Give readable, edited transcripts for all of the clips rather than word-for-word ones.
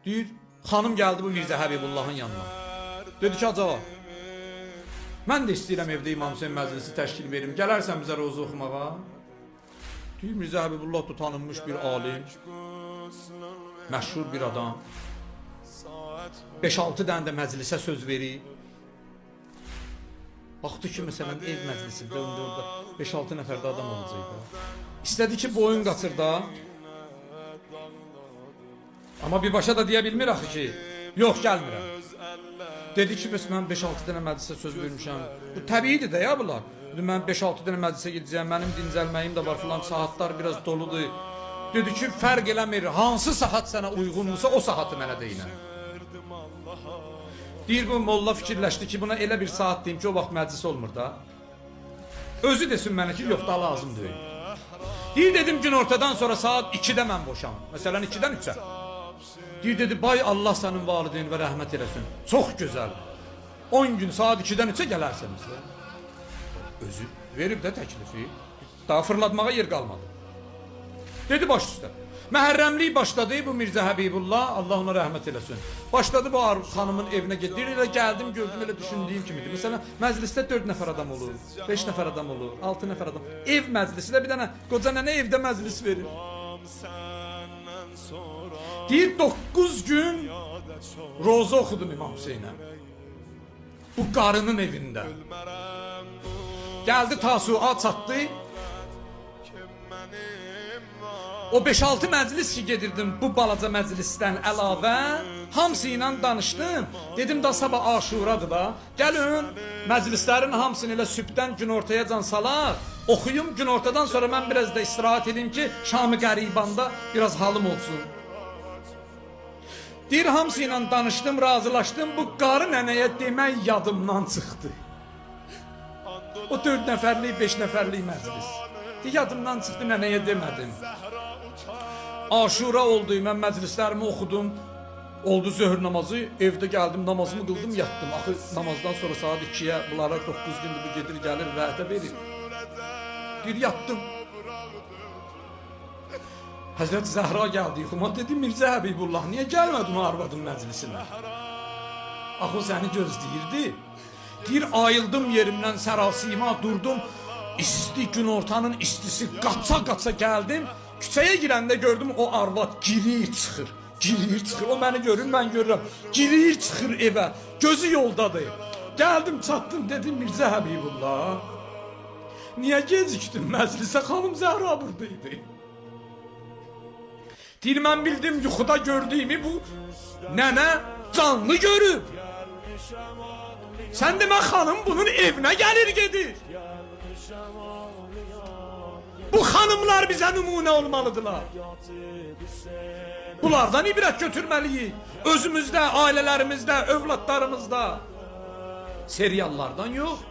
Deyir, xanım gəldi bu Mirzə Həbibullahın yanına. Dedi ki, Hacı ağa, mən də istəyirəm evdə İmam Hüseyn məclisi təşkil verim. Gələrsən bizə rozu oxumağa? Deyir, Mirzə Həbibullah da tanınmış bir alim, məşhur bir adam. 5-6 dənə də məclisə söz verib. Baxdı ki, məsələn, ev məclisində indi orada 5-6 nəfər də adam olacaq da. İstədi ki, boyun qaçır da. Amma birbaşa da deyə bilmir axı ki, yox gəlmirəm. Dedi ki, bəs mən 5-6 dənə məclisə söz vermişəm. Bu təbiidir də ya bunlar. Dedi, mən 5-6 dənə məclisə gedəcəyəm, mənim dincəlməyim də var filan, saatlar biraz doludur. Dedi ki, fərq eləmir, hansı saat sənə uyğundursa o saatı mənə deyinə. Deyir bu molla fikirləşdi ki, buna elə bir saat deyim ki, o vaxt məclis olmur da. Özü desin mənə ki, yox da lazım deyil. Deyir dedim gün ortadan sonra saat 2-də mən boşam. Məsələn 2-dən 3-ə. Deyir dedi bay Allah sənin valideyn və rəhmət eləsin. Çox gözəl. 10 gün saat 2-dən 3-ə gələrsən bizə. Özü verib də təklifi. Daha fırlatmağa yer qalmadı. Dedi baş üstə. Məhərrəmlik başladı bu Mirzə Həbibullah, Allah ona rəhmət eləsin. Başladı bu xanımın evinə gedir. Elə gəldim, gördüm elə düşündüyüm kimidir. Məsələn, məclisdə 4 nəfər adam olur, 5 nəfər adam olur, 6 nəfər adam. Ev məclisi də bir dənə qoca nənə evdə məclis verir. Deyir 9 gün roza oxudum İmam Hüseynə. Bu qarının evində. Gəldi Tasu'a çatdı. O 5-6 məclis ki gedirdim bu balaca məclisdən əlavə, hamısı ilə danışdım. Dedim da sabah Aşuradır da. Gəlin məclislərin hamısını elə sübhdən günortayacan salaq. Oxuyum günortadan sonra mən biraz da istirahət edim ki, Şam-ı Qəribanda biraz halım olsun. Deyir hamısı ilə danışdım, razılaşdım. Bu qarı nənəyə demək yadımdan çıxdı. O 4 nəfərlik, 5 nəfərlik məclis. Deyir, yadımdan çıxdı, nənəyə demədim. Aşura oldu, mən məclislərimi oxudum. Oldu zöhr namazı, evdə gəldim, namazımı qıldım, yatdım. Axı namazdan sonra saat 2-yə bunlara 9 gündür bu gedir, gəlir, vədə verir. Deyir, yatdım. Həzrət Zəhra gəldi yuxuma, dedi Mirzə Həbibullah, niyə gəlmədin o arvadın məclisinə? Axı o səni gözləyirdi. Deyir, ayıldım yerimdən sərasima durdum. İsti günortanın istisi qaça-qaça gəldim. Küçəyə girəndə gördüm o arvad girir çıxır. Girir çıxır. O məni görür, mən görürəm. Girir çıxır evə. Gözü yoldadır. Gəldim çatdım dedim Mirzə Həbibullah. Niyə gecikdin məclisə? Xanım Zəhra buradaydı. Deyir mən bildim yuxuda gördüyümü bu nənə canlı görüb. Sən demə xanım bunun evinə gəlir gedir. Bu xanımlar bizə nümunə olmalıdırlar. Bunlardan ibrət götürməliyik. Özümüzdə, ailələrimizdə, övladlarımızda. Seriallardan yox.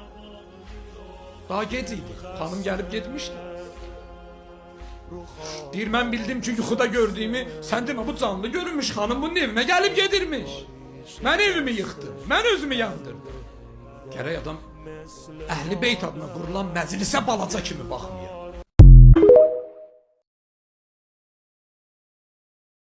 Daha gec idi. Xanım gəlib getmişdi. Deyir mən bildim ki yuxuda gördüyümü, sən demə bu canlı görünmüş, xanım bunun evinə gəlib gedirmiş. Mən evimi yıxdım, mən özümü yandırdım. Gərək adam Əhli Beyt adına qurulan məclisə balaca kimi baxmaya.